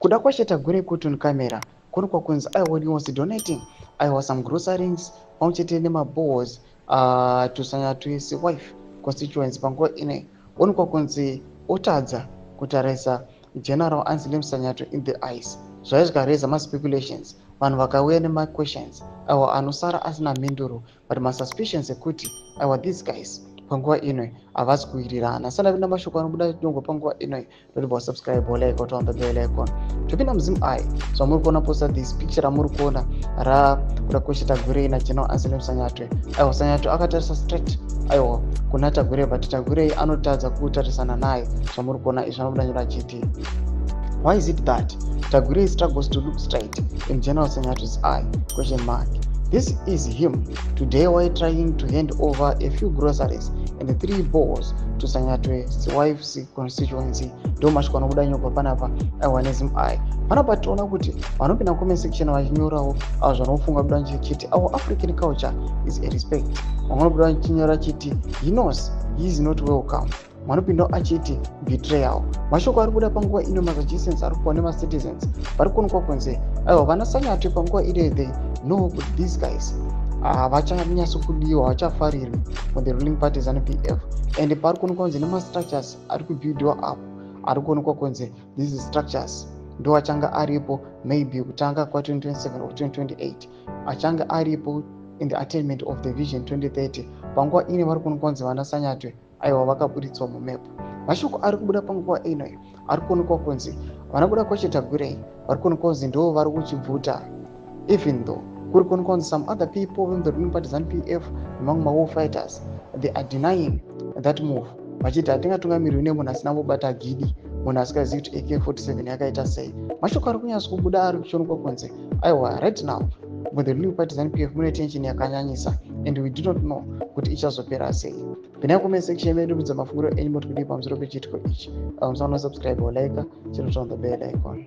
Kudakwashe Tagwirei caught on camera kuonekwa kunzi aiwa, he was donating, aiwa, some groceries pamwe chete nemaboreholes to Sanyatwe's wife constituency. Panguva ino onekwa kunzi otadza kutarisa General Anselem Sanyatwe in the eyes. Zvaiva zvikareza maspeculations, vanhu vakauya nemaquestions aiwa anosara asina mhinduro, but masuspicions ekuti aiwa, these guys panguva ino havasi kuwirirana. Sandapinda mashoko anobuda nyongwa panguva ino, ndotibva wasubscribe, like, waturn on the bell icon. Topinda muZimEye. Zvamuri kuona, posta this picture ramuri kuona raKudakwashe Tagwirei naGeneral Anselem Sanyatwe. Aiwa, Sanyatwe akatarisa straight, aiwa, kuna Tagwirei, but Tagwirei anotadza kutarisana naye. Zvamuri kuona izvi anobuda nyora achiti, "Why is it that Tagwirei struggles to look straight in General Sanyatwe's eye?" Question mark. This is him today while trying to hand over a few groceries and three boreholes to Sanyatwe's wife's constituency. Ndo mashoko anobuda nyogwa panapa, aiwa, neZimEye. Panapa tiona kuti vanopinda comment section vachinyorawo avo zvanofunga buda chiti, "Our African culture is a respect." Vamwe vanobuda vachinyora chiti, "He knows he is not welcome." Vanopindawo achiti, "Betrayal." Mashoko ari kubuda panguva ino, masuggestions ari kupuwa nemacitizens, vari kuonekwa kunze aiwa, vana Sanyatwe panguva ino, they know kuti these guys havachanyatsokudiwa, havachafarirwi for the ruling party ZANU PF. And pari kuonekwa kunzi nemastructures ari kubuildiwa up, ari kuonekwa kunzi these structures ndo achanga aripo maybe kutanga kwa2027 or 2028, achange aripo in the attainment of the Vision 2030. Panguva ine vari kuonekwa kunzi vana Sanyatwe aiwa, vakaburitswa mumap. Mashoko ari kubuda panguva ino ari kuonekwa kunzi vana Kudakwashe Tagwirei vari kuonekwa kunzi ndo vari kuchibvuta, even though kuri kuonekwa kunzi some other people in the ruling party ZANU PF nemamwe mawar fighters, they are denying that move, vachiti hatingatungamirwi nemunhu asina kubata gidi, munhu asingazivi kuti AK47 yakaita sei. Mashoko ari kunyatso kubuda ari kuchionekwa kunze aiwa, right now with the ruling party ZANU PF mune tension yakanyanyisa, and we do not know kuti ichazopera sei. Pinai comment section medu, mudza mafungiro enyu, moti kudii pamusoro pechiitiko ichi. Musaona subscribe or like, chino turn on the bell icon.